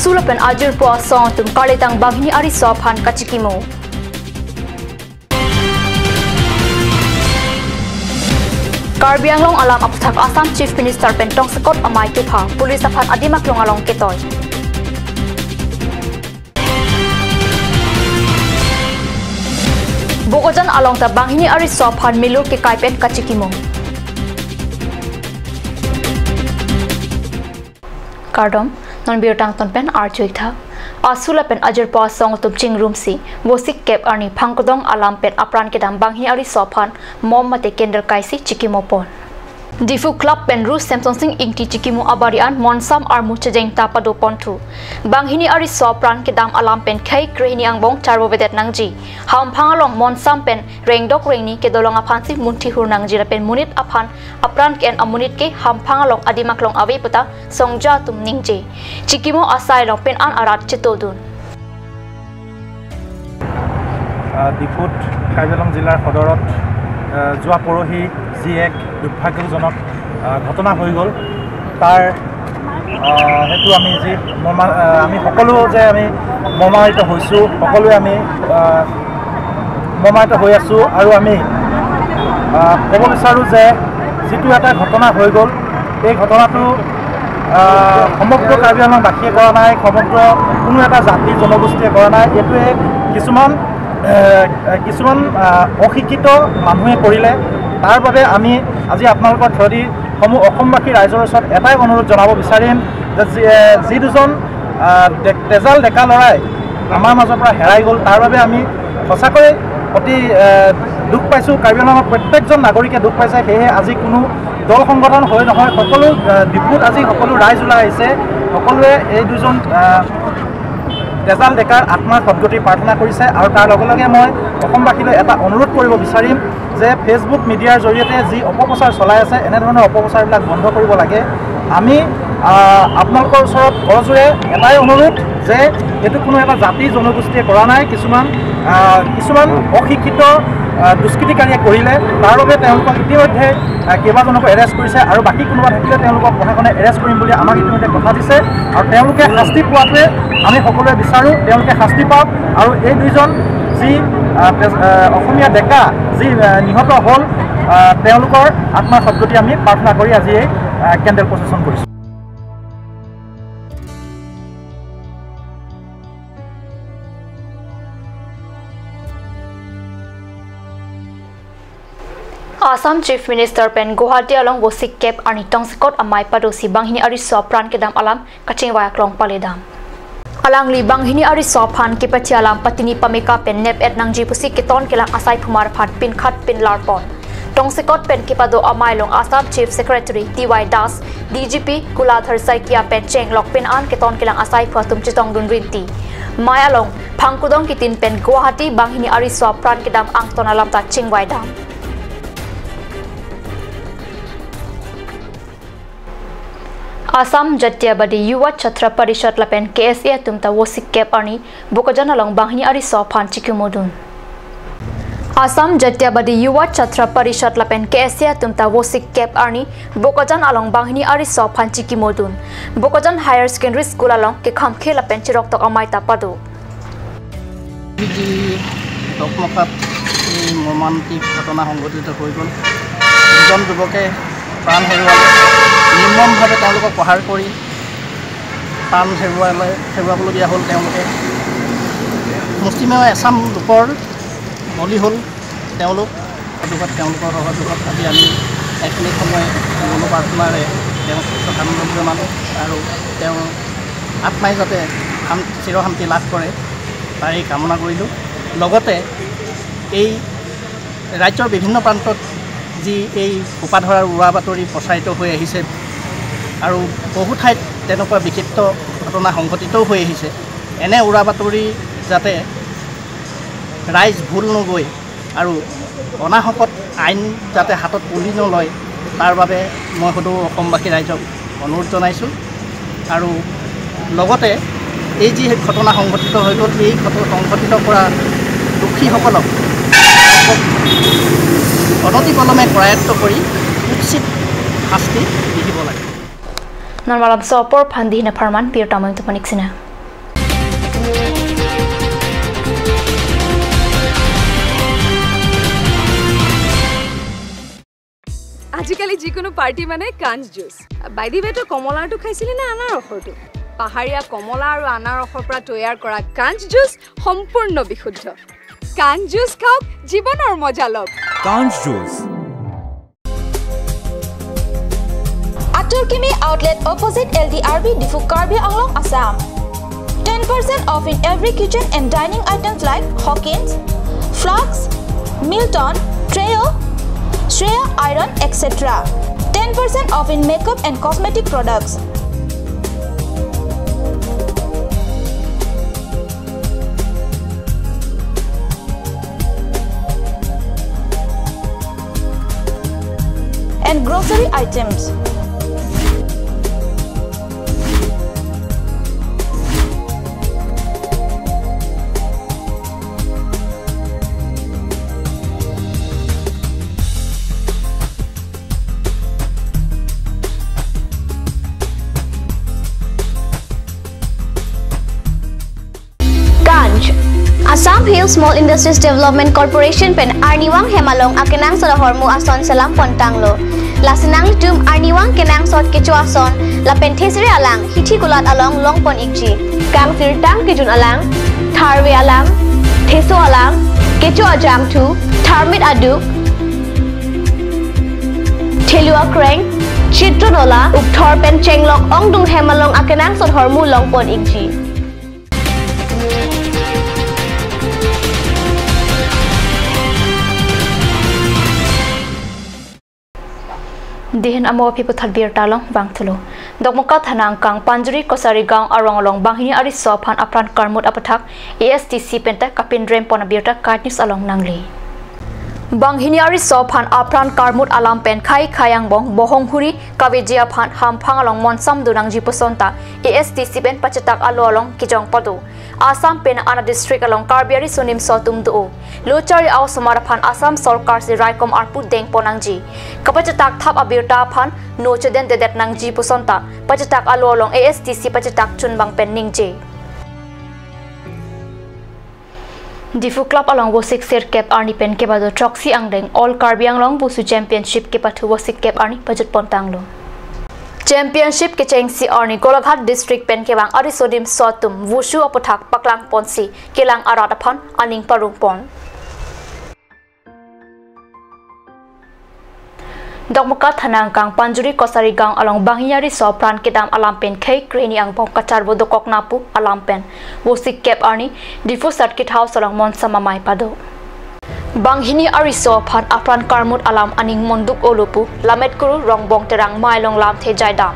Asula pen ajur po song tum kaletang banghini ari sophan kachikimo. Karbi Anglong alam apthak Assam Chief Minister pen tongsekot amai tupha police aphan adimak long along ketoy. Bogojan along ta banghini ari sophan milu ke kaipen kachikimo. Kardom non birtang ton pen archuik tha asula pen ajur pa song tum ching room si bosik kep arni phangkodong alam pen apran ke dam banghini ari sophan mom mate kendal kaisi chikimo pon Difu club pen ru Samson Singh ingti chikimo abarian monsam armu chejeng tapado ponthu banghini ari sopran ke dam alam pen khai krehini angbong charbo bedet nangji ham phangalong monsam pen rengdok rengni ke dolong aphan si munthi hur nangji la pen munit aphan apran ken amunit ke ham phangalong adimaklong awe puta songja tum ningje chikimo asai long pen an arat chitodun. Difut Karbi Anglong জিলাৰ সদৰত যোৱা পৰহি যি এক দুৰ্ভাগ্যজনক ঘটনা হৈ গ'ল তাৰ সেইটো আমি যি আমি সকলো যে আমি মৰ্মাহিত হৈছোঁ, সকলোৱে আমি মৰ্মাহিত হৈ আছোঁ আৰু আমি ক'ব বিচাৰোঁ যে যিটো এটা ঘটনা হৈ গ'ল এই ঘটনাটো সমগ্ৰ কাৰ্বি আংলংবাসীয়ে কৰা নাই, সমগ্ৰ কোনো এটা জাতি জনগোষ্ঠীয়ে কৰা নাই, এইটোৱে কিছুমান কিছুমান অশিক্ষিত মানুহে কৰিলে। তাৰ বাবে আমি আজি আপোনালোকৰ থ্ৰুদি সমূহ অসমবাসী ৰাইজৰ ওচৰত এটাই অনুৰোধ জনাব বিচাৰিম যে যি দুজন তেজাল ডেকা ল'ৰাই আমাৰ মাজৰ পৰা হেৰাই গ'ল তাৰ বাবে আমি সঁচাকৈ অতি দুখ পাইছোঁ। কাৰ্বি আংলঙৰ প্ৰত্যেকজন নাগৰিকে দুখ পাইছে। সেয়েহে আজি কোনো দল সংগঠন হৈ নহয়, সকলো ডিপুত আজি সকলো ৰাইজ ওলাই আহিছে, সকলোৱে এই দুজন তেজাল ডেকাৰ আত্মাৰ সদগতি প্ৰাৰ্থনা কৰিছে। আৰু তাৰ লগে লগে মই অসমবাসীলৈ এটা অনুৰোধ কৰিব বিচাৰিম যে ফেচবুক মিডিয়াৰ জৰিয়তে যি অপপ্ৰচাৰ চলাই আছে এনেধৰণৰ অপপ্ৰচাৰবিলাক বন্ধ কৰিব লাগে। আমি আপোনালোকৰ ওচৰত কৰজোৰে এটাই অনুৰোধ যে এইটো কোনো এটা জাতি জনগোষ্ঠীয়ে কৰা নাই, কিছুমান কিছুমান অশিক্ষিত দুষ্কৃতিকাৰীয়ে কৰিলে। তাৰ বাবে তেওঁলোকক ইতিমধ্যে কেইবাজনকো এৰেষ্ট কৰিছে আৰু বাকী কোনোবা থাকিলে তেওঁলোকক প্ৰশাসনে এৰেষ্ট কৰিম বুলি আমাক ইতিমধ্যে কথা দিছে আৰু তেওঁলোকে শাস্তি পোৱাটোৱে আমি সকলোৱে বিচাৰোঁ, তেওঁলোকে শাস্তি পাওক। আৰু এই দুইজন যি অসমীয়া ডেকা যি নিহত হ'ল তেওঁলোকৰ আত্মাৰ সদগতি আমি প্ৰাৰ্থনা কৰি আজি এই কেণ্ডেল প্ৰচেছন কৰিছোঁ। Assam Chief Minister pen Guwahati along wosik kep ani tongsikot amai padosi banghini ari sopran kedam alam kaching wayak long paledam. Alang li banghini ari sophan ki pachi alam patini pameka pen nep et nangji pusi keton kelang asai phumar phat pin khat pin larpon. Tongsikot pen kipado amai long Assam Chief Secretary TY Das, DGP Kuladhar Saikia pen cheng lok pin an keton kelang asai phatum chitong dun rinti. Mai along phangkudong kitin pen Guwahati banghini ari sopran kedam angton alam ta chingwai dam. Assam Jatiabadi Yuva Chhatra Parishad lapen KSA tumta wosik kep arni bokajan along banghini ari sophan chikumodun. Assam Jatiabadi Yuva Chhatra Parishad lapen KSA tumta wosik kep arni bokajan along banghini ari sophan chikimodun. Bokajan Higher Secondary School along ke khamkhe lapen chirok tok amai tapado. টকমকাত এই মৰ্মান্তিক ঘটনা সংঘটিত হৈ গ'ল। দুজন যুৱকে প্ৰাণ হেৰুৱালে, নিৰ্মমভাৱে তেওঁলোকক প্ৰহাৰ কৰি প্ৰাণ হেৰুৱাবলগীয়া হ'ল। তেওঁলোকে মুষ্টিমেয় এচাম লোকৰ বলি হ'ল। তেওঁলোক সহযোগত তেওঁলোকৰ সহযোগত আজি আমি এইখিনি সময় মৌন প্ৰাৰ্থনাৰে তেওঁক শ্ৰদ্ধাঞ্জলি জনালোঁ আৰু তেওঁৰ আত্মাই যাতে চিৰশান্তি লাভ কৰে তাৰেই কামনা কৰিলোঁ। লগতে এই ৰাজ্যৰ বিভিন্ন প্ৰান্তত যি এই সোপাধৰাৰ উৰা বাতৰি প্ৰচাৰিত হৈ আহিছে আৰু বহু ঠাইত তেনেকুৱা বিক্ষিপ্ত ঘটনা সংঘটিতও হৈ আহিছে, এনে উৰা বাতৰি যাতে ৰাইজ ভুল নগৈ আৰু অনাহকত আইন যাতে হাতত তুলি নলয় তাৰ বাবে মই সদৌ অসমবাসী ৰাইজক অনুৰোধ জনাইছোঁ। আৰু লগতে এই যি ঘটনা সংঘটিত হৈ গ'ল, এই ঘটনা সংঘটিত কৰা দোষীসকলক অনতিপলমে কৰায়ত্ব কৰি উচিত শাস্তি বিহিব লাগে। Normalam sopor pandihna parman bir tamang tupanik sina. যিকোনো পাৰ্টি মানে Kanch juice. By the way তই কমলাৰটো খাইছিলি নে আনাৰসৰটো? পাহাৰীয়া কমলা আৰু আনাৰসৰ পৰা তৈয়াৰ কৰা কাঞ্চ জুচ সম্পূৰ্ণ বিশুদ্ধ। কাঞ্চ জুচ খাওক, জীৱনৰ মজা লওক। Kanch juice. Atul Kimi outlet opposite LDRB Diphu Karbi Anglong Assam. 10% off in every kitchen and dining items like Hawkins, Flux, Milton, Treo, Shreya Iron, etc. 10% off in makeup and cosmetic products. And grocery items. Assam Hill Small Industries Development Corporation pen Arniwang Hemalong akenang sod hormu ason salam pontanglo. Lasinang tum Arniwang kenang sod kecho ason la pen thesre alang hithi kulat along long pon ikji. Kang sir tang kijun alang, tharwe alang, theso alang, kecho ajang thu, tharmit adu, thelua kreng, chitronola upthor pen chenglok ongdung hemalong akenang sod hormu long pon ikji. Dihin amo pipu thalbir talong bangthulo dokmoka thanang kang panjuri kosari gaon arong along banghini ari sophan apran karmut apathak ASTC penta kapin rem pona birta katnis along nangli banghini ari sophan apran karmut alam pen khai khayang bong bohong huri kavejia phan hamphang along monsam dunang jiposonta ASTC pen pachatak alo along kijong padu Assam pen ana district along Karbiari sunim sotum du lochari aw somara phan Assam sarkar si raikom arpu deng ponangji kapachatak thap abirta phan nochaden dedet nangji pusonta pachatak alo along ASTC pachatak chunbang pen ningje Diphu club along wosik ser cap arni pen kebado choksi angdeng all Karbi Anglong Wushu championship ke pathu wosik cap arni pajut pontanglo Championship ke chengsi arni Golaghat district pen kebang arisodim sotum wushu apothak paklang ponsi kelang arat aphan aning parung pon Dokmuka thanang kang panjuri kosari gang along banghiyari sopran kedam alam pen khei kreni angbong kachar bodo koknapu alam pen wosik cap arni Diphu circuit house along monsama mai pado Banghini ariso phan apran karmut alam aning monduk olupu lamet kuru rongbong terang mailong lam the jaidam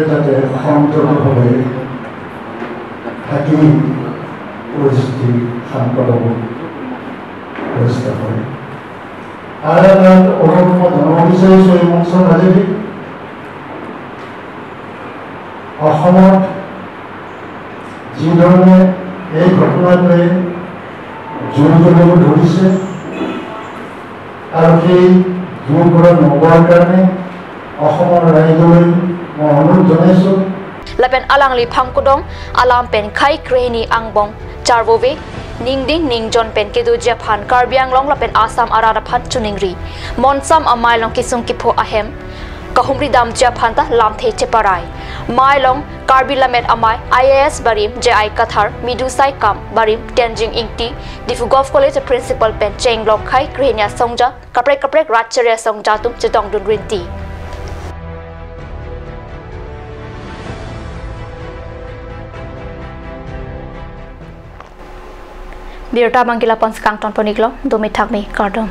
যাতে সন্তভাৱে থাকি পৰিস্থিতি শান্ত হ'ব চেষ্টা কৰে। আৰু এটা অনুৰোধ মই জনাব বিচাৰিছোঁ এই মঞ্চৰ মাজেদি, অসমত যিধৰণে এই ঘটনাটোৱে জোৰ কৰিব ধৰিছে আৰু সেই জোৰ কৰা নকৰাৰ কাৰণে অসমৰ ৰাইজলৈ মই অনুৰোধ জনাইছোঁ। Lapen alang li phangkudong alam pen khai kreni angbong charwove ningding ningjon pen kedu japan Karbi Anglong lapen Assam arara phan chuningri monsam amailong kisung kipho ahem kahumri dam japan ta lamthe cheparai mailong Karbi lamet amai IAS barim JI Kathar midusai kam barim Tenjing Ingti Diphu Golf College principal pen chenglok khai krenia songja kaprek kaprek ratcheria songja tum chedong dun rinti Birta Bangila Pons Kangton Poniklo, Domi Thakmi Kardom.